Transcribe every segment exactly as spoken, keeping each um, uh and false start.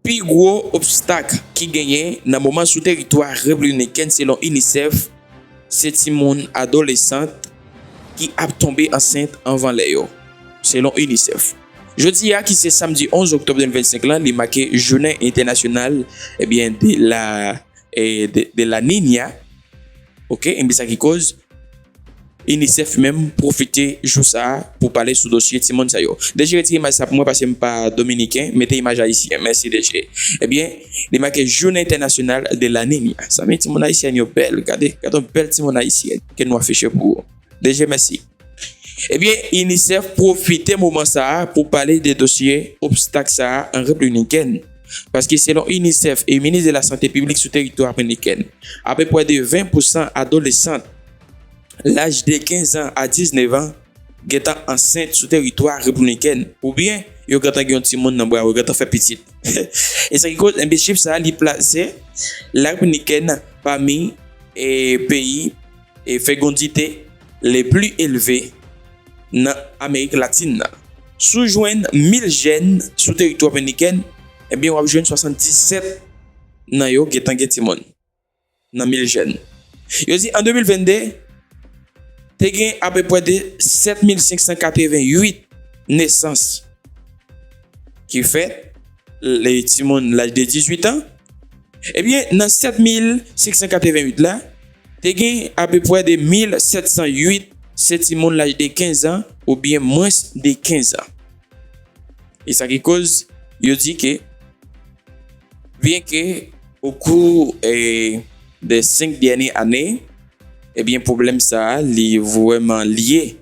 Pi gwo obstak ki genyen nan moman sou teritwa Repiblik Dominikèn, selon UNICEF, se timoun adolesant ki ap tonbe ansent anvan lè yo, selon UNICEF. Jodi a, ki se samdi onz oktòb de mil vennsenk lan, li make jounen entènasyonal, ebyen, de la, eh, de, de la Niña. Ok, ebyen, sa ki koz UNICEF menm pwofite jou sa a pou pale sou dosye timoun sa yo. D G, retire imaj sa pou mwen, paske m pa dominiken, mete imaj ayisyen. Mèsi, D G. Ebyen, li make jounen entènasyonal de la Niña. Zanmi, timoun ayisyen yo bèl. Gade, gade yon bèl timoun ayisyen ke nou afiche pou ou. D G, mèsi. Ebyen, UNICEF pwofite moman sa a pou pale de dosye obstak sa a an Repiblik Dominikèn. Paske selon UNICEF e minis de la Sante Piblik sou teritwa dominiken, apeprè de ven pousan adolesant laj de kenz an a diznèf an gentan ansent sou teritwa Repiblik Dominikèn, oubyen yo gentan gen yon timoun nan bra yo, gentan fè pitit. E sa ki koz, enben, chif sa a, li plase la Repiblik Dominikèn pami, e, peyi, e, fegondite le pli elve nan Amerik Latin nan. Si w jwenn mil jèn sou teritwa dominiken, ebyen, w ap jwenn swasanndisèt nan yo gentan gen timoun nan mil jèn. Yo di an de mil vennde, te gen apeprè de sèt mil senk san katrevenn uit nesans ki fèt, le timoun laj de dizuit an. Ebyen, nan sèt mil senk san katrevenn uit la, te gen apeprè de mil sèt san uit se timoun laj de kenz an oubyen mwens de kenz an. E sa ki koz yo di ke, byen ke o kou, eh, de senk dènye ane, ebyen, pwoblèm sa a, li vrèman lye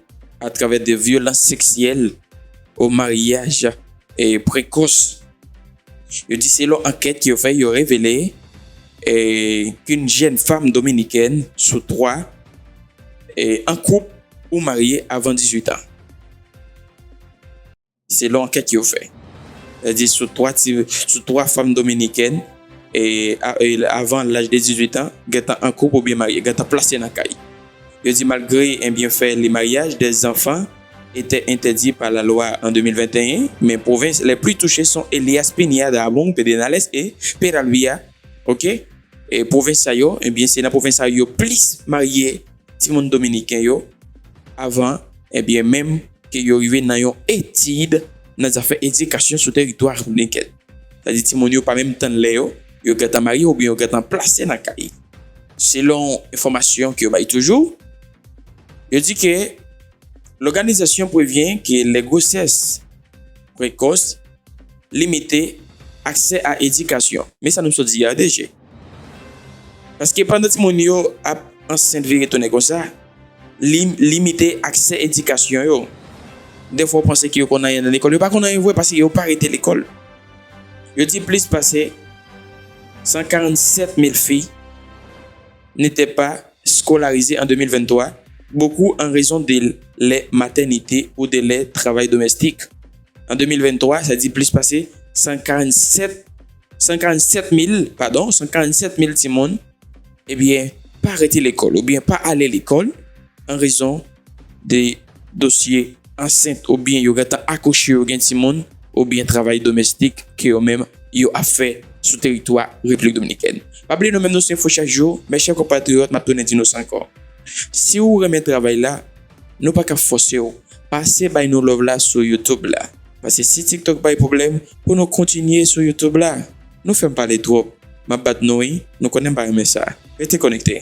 atravè de vyolans seksyèl o maryaj, eh, prekòs. Yo di, selon ankèt yo fè, yo revele, eh, qu'une jeune femme dominicaine sur trois, eh, an koup ou marye avan dizuit an. Selon ankèt yo fè. Sètadi, sou twa ti, sou twa fanm dominiken, e, a, e, avan laj de dizuit an, gentan an koup oubyen marye, gentan plase nan kay. Yo di, malgre, ebyen, fè le mariage des enfants était interdit par la loi en deux mille vingt et un, mais provinces les plus touchées sont Elías Piña, Dajabón, Pedernales e Peralvillo, ok? E pwovens sa yo, ebyen, se nan pwovens sa yo plis marye timoun dominiken yo avan, ebyen, menm ke yo rive nan yon etid nan zafè edikasyon sou teritwa dominiken. Sètadi timoun yo pa menm tann lè yo, yo gentan marye oubyen yo gentan plase nan kay. Selon enfòmasyon ke yo bay toujou, yo di ke l'organisation prévient que les grossesses précoces limite aksè a edikasyon. Men sa nou sot di a, D G. Paske pandan timoun yo ap ansent vire tounen konsa, li limite aksè edikasyon yo. Dèfwa, w panse ke yo konn anyen nan lekòl. Yo pa konn anyen vre paske yo pa rete lekòl. Yo di plis pase san karannsèt mil filles n'étaient pas scolarisées en deux mille vingt-trois, beaucoup en raison de leur maternité ou de leur travail domestique. An de mil venntwa, sa di plis pase san karannsèt, san karannsèt mil, padon, san karannsèt mil timoun, ebyen, pa rete lekòl oubyen pa ale lekòl an rezon de dosye ansent oubyen yo gentan akouche, yo gen timoun, oubyen travay domestik ke yo menm yo ap fè sou teritwa Repiblik Dominikèn. Pa bliye nou menm nou se Enfo Chak Jou, mes chers compatriotes, m ap tounen di nou sa ankò. Si w renmen travay la, nou pa ka fòse w. Pase bay nou love la sou YouTube la. Paske si TikTok bay pwoblèm, pou nou kontinye sou YouTube la. Nou fè m pale twòp. M ap bat nou wi. Nou konnen m pa renmen sa. Rete konekte.